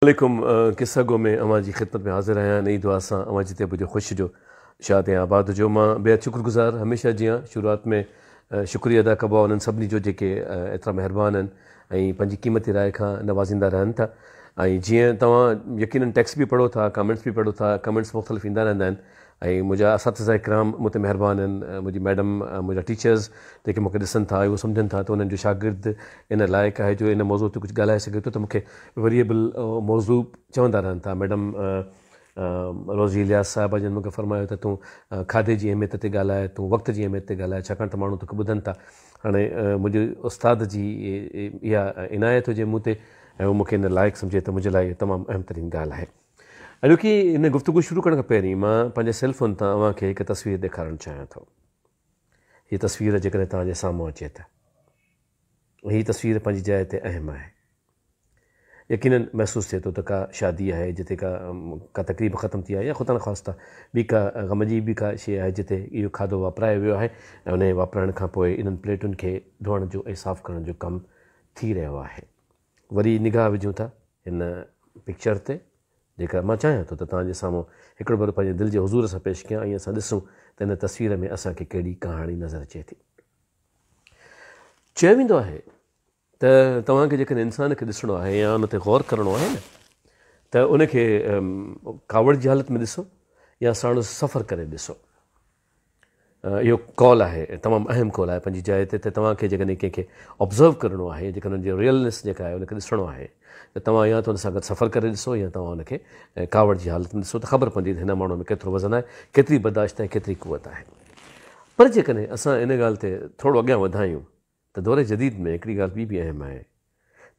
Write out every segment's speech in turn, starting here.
عليڪم قصه گو ۾ اوهان جي خدمت ۾ حاضر آهيان انهي دعا سان اوهان جتي به هجو خوش هجو شاد ۽ آباد هجو مان بيحد شڪر گذار هميشه جيان شروعات ۾ شڪريه ادا ڪبو آهي انهن سڀني جو جيڪي ايترا مهربان آهن ۽ پنهنجي قيمتي راء کان نوازيندا رهن ٿا ۽ جيئن توهان يقينن ٽيڪسٽ به پڙهو ٿا ڪمينٽس به پڙهو ٿا ڪمينٽس مختلف ايندا رهندا آهن ۽ منهنجا اساتذه ڪرام مون تي مهربان آهن، منهنجي ميڊم، منهنجا ٽيچرز جيڪي مون کي ڏسن ٿا ۽ اهو سمجهن ٿا ته انهن جو شاگرد ان لائق آهي جو ان موضوع تي ڪجهه ڳالهائي سگهي ٿو ته مون کي ويليوئبل موضوع چوندا رهن ٿا. ميڊم روزي الياس صاحبه جن مون کي فرمايو ته تون کاڌي جي اهميت تي ڳالهاء، تون وقت جي اهميت تي ڳالهاء ڇاڪاڻ ته ماڻهو توکي ٻڌن ٿا. هاڻي منهنجي استاد جي اها عنايت هجي مون تي ۽ هو مون کي ان لائق سمجهي ته منهنجي لاء اها تمام اهم ترين ڳالهه آهي. اڄوڪي هن گفتگو شروع ڪرڻ کان پهرين مان پنهنجي سيل فون تان اوهان کي هڪ تصوير ڏيکارڻ چاهيان ٿو. هيء تصوير جيڪڏهن توهان جي سامهون اچي ته هيء تصوير پنهنجي جاء تي اهم آهي. يقينن محسوس ٿئي ٿو ته ڪا شادي آهي جتي ڪا ڪا تقريب ختم ٿي آهي يا خدانخواسته ٻي ڪا غم جي به ڪا شيء آهي جتي اهو کاڌو واپرايو ويو آهي ۽ انهيء واپرائڻ کان پوء انهن پليٽن کي ڌوئڻ جو ۽ صاف ڪرڻ جو ڪم ٿي رهيو آهي. وري نگاهه وجهون ٿا هن پڪچر تي جيڪا مان چاهيان ٿو ته توهان جي سامهون هڪڙو ڀيرو پنهنجي دل جي حضور سان پيش ڪيان ۽ اسان ڏسون ته هن تصوير ۾ اسان کي ڪهڙي ڪهاڻي نظر اچي ٿي. چيو ويندو آهي ته توهان کي جيڪڏهن انسان کي ڏسڻو آهي يا ان تي غور ڪرڻو آهي نه ته ان کي ڪاوڙ جي حالت ۾ ڏسو يا ساڻس سفر ڪري ڏسو. اهو قول آهي تمام اهم قول آهي پنهنجي جاء تي ته توهان کي جيڪڏهن ڪنهن کي آبزرو ڪرڻو آهي جيڪڏهن ان جي ريئلنيس جيڪا آهي ان کي ڏسڻو آهي ته توهان يا ته ان سان گڏ سفر ڪري ڏسو يا توهان ان کي ڪاوڙ جي حالت ۾ ڏسو ته خبر پوندي ته هن ماڻهو ۾ ڪيترو وزن آهي ڪيتري برداشت ۽ ڪيتري قوت آهي پر جيڪڏهن اسان ان ڳالهه تي ٿورو اڳيان وڌايون ته دور جديد ۾ هڪڙي ڳالهه ٻي به اهم آهي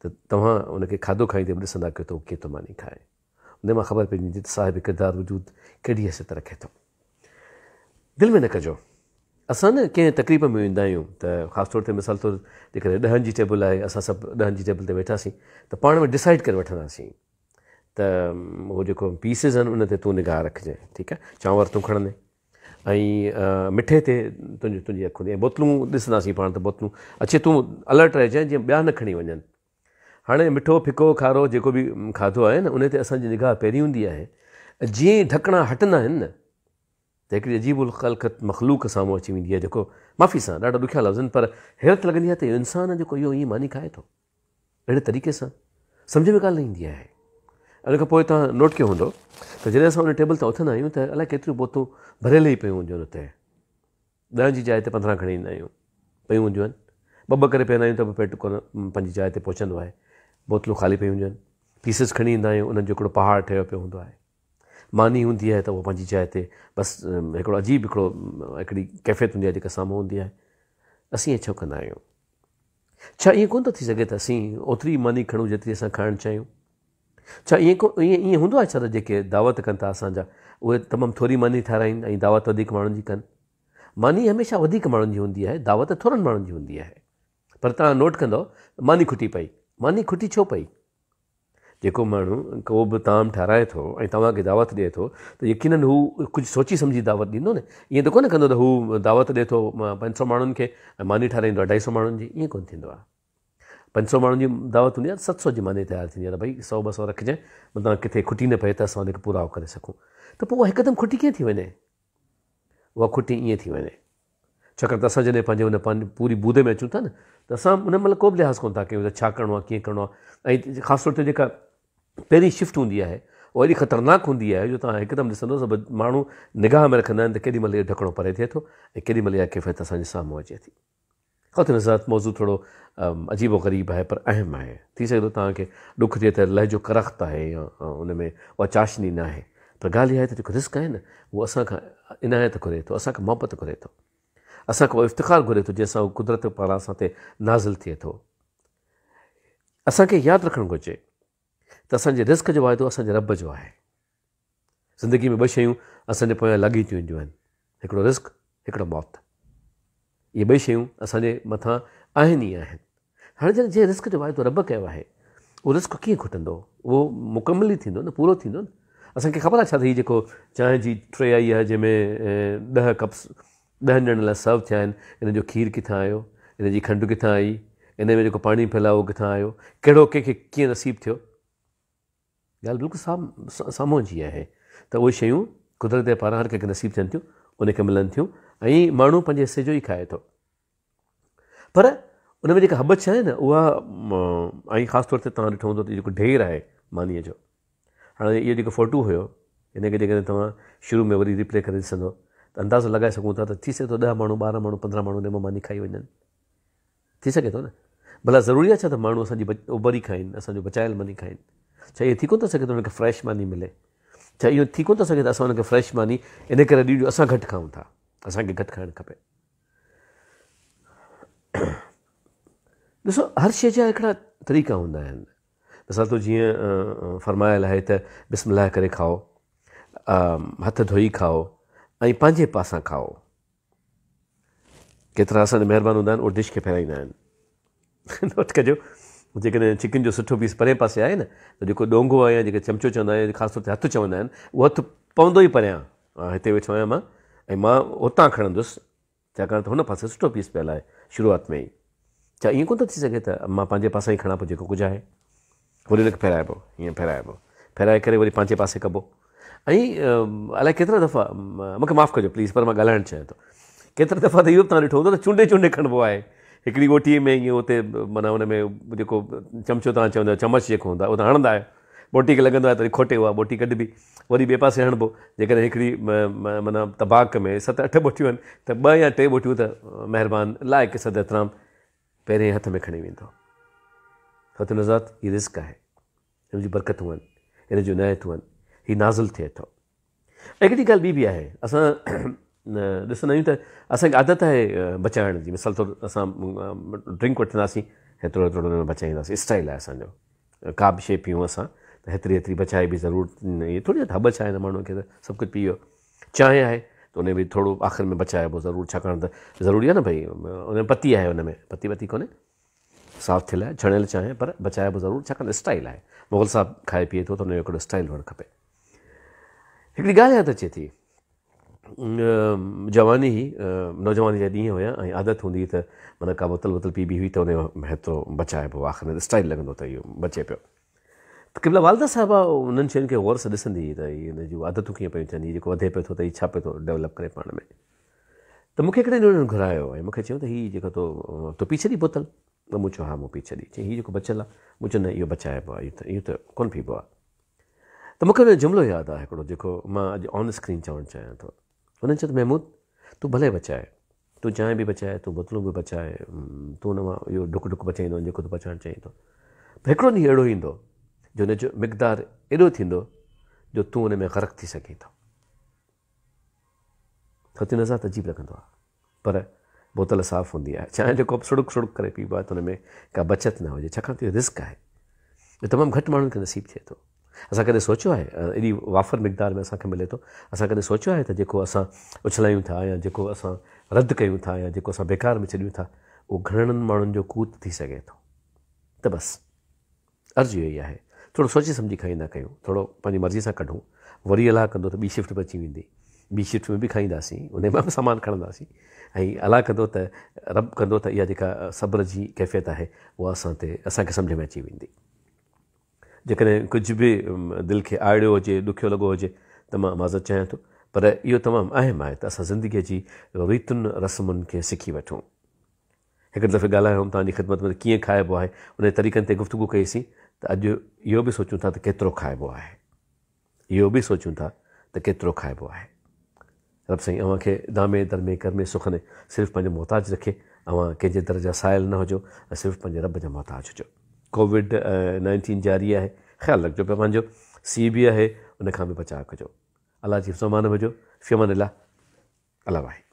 ته توهان ان کي کاڌو کائيندي به ڏسندا ڪيو ته هو ڪيئن ٿو ماني کائي. ان مان خبر پئجي ويندي ته صاحب ڪردار وجود ڪهڙي حيثيت رکي ٿو. دل ۾ نه ڪجو. اسان نه ڪنهن تقريب ۾ ويندا آهيون ته خاص طور تي مثال طور جيڪڏهن ڏهن جي ٽيبل آهي اسان سڀ ڏهن جي ٽيبل تي ويٺاسين ته پاڻ ۾ ڊسائيڊ ڪري وٺنداسين ته هو جيڪو پيسز آهن ان تي تون نگاهه رکجانء ٺيڪ آهي چانور تون کڻندين ۽ مٺي تي تنهنجي تنهنجي اک هوندي ۽ بوتلون ڏسنداسين پاڻ ته بوتلون اڇي تون الرٽ رهجانء جيئن ٻيا نه کڻي وڃن. هاڻي مٺو ڦڪو کارو جيڪو به کاڌو آهي نه ان تي اسان جي نگاهه پهرين هوندي آهي ۽ جيئن ئي ڍڪڻا هٽندا آهن نه ته هڪڙي عجيب الخلقت مخلوق سامهون اچي ويندي آهي جيڪو معافي سان ڏاڍا ڏکيا لفظ آهن پر حيرت لڳندي آهي ته اهو انسان آهي جيڪو اهو ائين ماني کائي ٿو. اهڙي طريقي سان سمجهه ۾ ڳالهه نه ايندي آهي. ان کان پوء توهان نوٽ ڪيو هوندو ته جڏهن اسان ان ٽيبل تان اٿندا آهيون ته الائي ڪيتريون بوتلون ڀريل ئي پيون هونديون آهن اتي. ڏهن جي جاء تي 15 کڻي ايندا آهيون پيون هونديون آهن. ٻه ٻه ڪري پيئندا آهيون ته به پيٽ ڪونه پنهنجي جاء تي پهچندو آهي. بوتلون خالي پيون هونديون آهن. پيسز کڻي ايندا آهيون انهن جو هڪڙو پهاڙ ٺهيو پيو هوندو آهي. ماني هوندي آهي ته اها پنهنجي جاء تي بس هڪڙو عجيب هڪڙو هڪڙي ڪيفيت هوندي آهي جيڪا سامهون هوندي آهي. اسين ائين ڇو ڪندا آهيون؟ ڇا ائين ڪونه ٿو ٿي سگهي ته اسين اوتري ئي ماني کڻون جيتري اسان کائڻ چاهيون؟ ڇا ائين ڪو ائين ائين هوندو آهي ڇا ته جيڪي دعوت ڪن ٿا اسان جا اهي تمام ٿوري ماني ٺاراهين ۽ دعوت وڌيڪ ماڻهن جي ڪن؟ ماني هميشه وڌيڪ ماڻهن جي هوندي آهي دعوت ٿورن ماڻهن جي هوندي آهي. پر توهان نوٽ ڪندؤ ته ماني کٽي پئي. ماني کٽي ڇو پئي؟ جيڪو ماڻهو ڪو به طعام ٺاراهي ٿو ۽ توهان کي دعوت ڏئي ٿو ته يقينن هو ڪجهه سوچي سمجهي دعوت ڏيندو نه. ائين ته ڪونه ڪندو ته هو دعوت ڏئي ٿو 500 ماڻهن کي ۽ ماني ٺاراهيندو 250 ماڻهن جي، ائين ڪونه ٿيندو آهي. 500 ماڻهن جي دعوت هوندي آهي ته 700 جي ماني تيار ٿيندي آهي ته ڀئي سؤ ٻه سؤ رکجانء متان ڪٿي کٽي نه پئي ته اسان ان کي پورائو ڪري سگهون. ته پوء اها هڪدم کٽي ڪيئن ٿي وڃي؟ اها کٽي ائين ٿي وڃي. ڇاڪاڻ ته اسان جڏهن پنهنجي ان پنهنجي پوري بود ۾ اچون ٿا نه ته اسان ان مهل ڪو به لحاظ ڪونه ٿا ڪيون ته ڇا ڪرڻو آهي ڪيئن ڪرڻو آهي ۽ خاص طور تي جيڪا پهرين شفٽ هوندي آهي اها ايڏي خطرناڪ هوندي آهي جو توهان هڪدم ڏسندو سڀ ماڻهو نگاهه ۾ رکندا آهن ته ڪيڏي مهل اهو ڍڪڻو پري ٿئي ٿو ۽ ڪيڏي مهل اها ڪيفيت اسان جي سامهون اچي ٿي. خواتين حضرات موضوع ٿورو عجيب و غريب آهي پر اهم آهي. ٿي سگهي ٿو توهان کي ڏک ٿئي ته لهجو ڪرخت آهي يا ان ۾ اها چاشني ناهي پر ڳالهه اها آهي ته جيڪو رزق آهي نه اهو اسان کان عنايت گهري ٿو، اسان کان محبت گهري ٿو، اسان کان اهو افتخار گهري ٿو جنهن سان هو قدرت پاران اسان تي نازل ٿئي ٿو. اسان کي ياد رکڻ گهرجي ته اسان جي رزق جو واعدو اسان جي رب جو آهي. زندگي ۾ ٻه شيون اسان جي پويان لاڳيتيون اينديون آهن، هڪڙو رزق، هڪڙو موت. اهي ٻئي شيون اسان جي مٿان آهن ئي آهن. هاڻي جڏهن جنهن رزق جو واعدو رب ڪيو آهي، اهو رزق ڪيئن کٽندو؟ اهو مڪمل ئي ٿيندو نه، پورو ٿيندو نه. اسان کي خبر آهي ڇا ته هي جيڪو چانهه جي ٽري آئي آهي جنهن ۾ ڏهه ڪپس ڏهن ڄڻن لاء سرو ٿيا آهن، ان جو کير ڪٿان آيو؟ ان جي کنڊ ڪٿان آئي؟ ان ۾ جيڪو پاڻي پيل آهي اهو ڪٿان آيو؟ ڪهڙو ڪنهن کي ڪيئن نصيب ٿيو؟ ڳالهه بلڪل سامهون جي آهي ته اهي شيون قدرت جي پاران هر ڪنهن کي نصيب ٿين ٿيون، ان کي ملن ٿيون ۽ ماڻهو پنهنجي حصي جو ئي کائي ٿو. پر ان ۾ جيڪا هٻڇ آهي نه اها ۽ خاص طور تي توهان ڏٺو هوندو ته جيڪو ڍير آهي مانيء جو، هاڻي اهو جيڪو فوٽو هيو ان کي جيڪڏهن توهان شروع ۾ وري ريپلي ڪري ڏسندو ته اندازو لڳائي سگهون ٿا ته ٿي سگهي ٿو ڏهه ماڻهو، 12 ماڻهو، 15 ماڻهو ان مان ماني کائي وڃن. ٿي سگهي ٿو نه؟ ڀلا ضروري آهي ڇا ته ماڻهو اسان جي اوبري کائين، اسان جو بچايل ماني کائين؟ ڇا اهو ٿي ڪونه ٿو سگهي ته انهن کي فريش ماني ملي؟ ڇا اهو ٿي ڪونه ٿو سگهي ته اسان انهن کي فريش ماني ان ڪري ڏيون جو اسان گهٽ کائون ٿا، اسان کي گهٽ کائڻ کپي؟ ڏسو هر شيء جا هڪڙا طريقا هوندا آهن. مثال طور جيئن فرمايل آهي ته بسم الله ڪري کائو، هٿ ڌوئي کائو ۽ پنهنجي پاسان کائو. ڪيترا اسان جا مهربان هوندا آهن اهي ڊش کي ڦيرائيندا آهن. نوٽ ڪجو جيڪڏهن چڪن جو سٺو پيس پرئين پاسي آهي نه ته جيڪو ڏونگهو آهي يا جيڪي چمچو چوندا آهن خاص طور تي هٿ چوندا آهن اهو هٿ پوندو ئي پريان هتي ويٺو آهيان مان ۽ مان اتان کڻندس ڇاڪاڻ ته هن پاسي سٺو پيس پيل آهي شروعات ۾ ئي. ڇا ائين ڪونه ٿو ٿي سگهي ته مان پنهنجي پاسان ئي کڻان پوء جيڪو ڪجهه آهي وري ان کي ڦيرائبو هيئن ڦيرائبو ڦيرائي ڪري وري پنهنجي پاسي ڪبو ۽ الائي ڪيترا دفعا مون کي معاف ڪجو پليز پر مان ڳالهائڻ چاهيان ٿو ڪيترا دفعا ته اهو به توهان ڏٺو هوندو ته چونڊي چونڊي کڻبو آهي هڪڙي ڳوٽي ۾ ائين اتي معنيٰ ان ۾ جيڪو چمچو توهان چوندا آهيو چمچ جيڪو هوندو آهي اهو ته هڻندا آهيو ٻوٽي کي لڳندو آهي ته وري کوٽي اها ٻوٽي ڪڍبي وري ٻئي پاسي هڻبو جيڪڏهن هڪڙي معنيٰ طباق ۾ ست اٺ ٻوٽيون آهن ته ٻه يا ٽي ٻوٽيون ته مهربان لائق صد احترام پهرين هٿ ۾ کڻي ويندو. خواتين حضرات هي رزق آهي، هن جون برڪتون آهن، هن جون عنايتون آهن، هي نازل ٿئي ٿو. ۽ هڪڙي ڳالهه ٻي به آهي، اسان ڏسندا آهيون ته اسان کي عادت آهي بچائڻ جي، مثال طور اسان ڊرنڪ وٺنداسين هيترو هيترو ان ۾ بچائينداسين، اسٽائل آهي اسان جو، ڪا به شيء پيئون اسان ته هيتري هيتري بچائبي ضرور، ائين ٿوري آهي ته هٻڇ آهي نه ماڻهوء کي ته سڀ ڪجهه پي ويو. چانهه آهي ته ان ۾ به ٿورو آخر ۾ بچائبو ضرور ڇاڪاڻ ته ضروري آهي نه ڀئي ان ۾ پتي آهي ان ۾ پتي وتي ڪونهي صاف ٿيل آهي ڇڻيل چانهه پر بچائبو ضرور ڇاڪاڻ ته اسٽائل آهي مغل صاحب کائي پيئي ٿو ته ان جو هڪڙو اسٽائل هئڻ کپي. هڪڙي ڳالهه ياد اچي ٿي جواني هئي نوجواني جا ڏينهن هيا ۽ عادت هوندي هئي ته معنيٰ ڪا بوتل ووتل پيبي هئي ته ان جو هيترو بچائبو آخر ۾ اسٽائل لڳندو ته اهو بچي پيو. ته قبلا والده صاحبه انهن شين کي غور سان ڏسندي هئي ته هي هن جون عادتون ڪيئن پيون ٿين، هي جيڪو وڌي پيو ٿو ته هي ڇا پيو ٿو ڊولپ ڪري پاڻ ۾. ته مون کي هڪڙي ڏينهن انهن گهرايو ۽ مون کي چيو ته هي جيڪو تو تو پي ڇڏي بوتل؟ ته مون چيو ها مون پي ڇڏي. چيائين هي جيڪو بچيل آهي؟ مون چيو نه اهو بچائبو آهي اهو ته ڪونه پيبو آهي. ته مون کي ان جو جملو ياد آهي هڪڙو جيڪو مان اڄ آن اسڪرين چوڻ چاهيان ٿو. هنن چيو ته محمود تون ڀلي بچاء، تون چانهه به بچاء، تون بوتلون به بچاء، تون ان مان اهو ڍڪ ڍڪ بچائيندو وڃ جيڪو تون بچائڻ چاهين ٿو. پر هڪڙو ڏينهن اهڙو ايندو جو ان جو مقدار ايڏو ٿيندو جو تون ان ۾ غرق ٿي سگهين ٿو. خواتين حضرات عجيب لڳندو آهي پر بوتل صاف هوندي آهي، چانهه جو ڪوپ سڙڪ سڙڪ ڪري پيئبو آهي ته ان ۾ ڪا بچت نه هجي ڇاڪاڻ ته اهو رزق آهي جو تمام گهٽ ماڻهن کي نصيب ٿئي ٿو. اسان ڪڏهن سوچيو آهي ايڏي وافر مقدار ۾ اسان کي ملي ٿو اسان ڪڏهن سوچيو آهي ته جيڪو اسان اڇلايون ٿا يا جيڪو اسان رد ڪيون ٿا يا جيڪو اسان بيڪار ۾ ڇڏيون ٿا اهو گهڻن ماڻهن جو قوت ٿي سگهي ٿو ته بس عرض اهو ئي آهي ٿورو سوچي سمجهي کائيندا ڪيون ٿورو پنهنجي مرضي سان ڪڍون وري الله ڪندو ته ٻي شفٽ به اچي ويندي ٻي شفٽ ۾ به کائينداسين ان مان به سامان کڻنداسين ۽ الله ڪندو ته رب ڪندو ته اها جيڪا صبر جي ڪيفيت آهي اها اسان تي اسان کي سمجهه ۾ اچي ويندي. جيڪڏهن ڪجهه به دل کي آئڙيو هجي، ڏکيو لڳو هجي ته مان معذرت چاهيان ٿو، پر اهو تمام اهم آهي ته اسان زندگيء جي ريتن رسمن کي سکي وٺون. هڪڙي دفعي ڳالهايو هوم توهان جي خدمت ۾ ته ڪيئن کائبو آهي، انهي طريقن تي گفتگو ڪئي سين ته اڄ اهو به سوچون ٿا ته ڪيترو کائبو آهي. اهو به سوچيون ٿا ته ڪيترو کائبو آهي. رب سائين اوهان کي دامي درمي ڪرمي سخني صرف پنهنجو محتاج رکي، اوهان ڪنهن جي در جا سائل نه هجو ۽ صرف پنهنجي رب جا محتاج هجو. ڪووڊ 19 جاري آهي، خيال رکجو پيا پنهنجو، سيء به آهي ان کان به بچاء ڪجو. الله جي حفظ و امان ۾ هجو. في امان الله. الله واهي.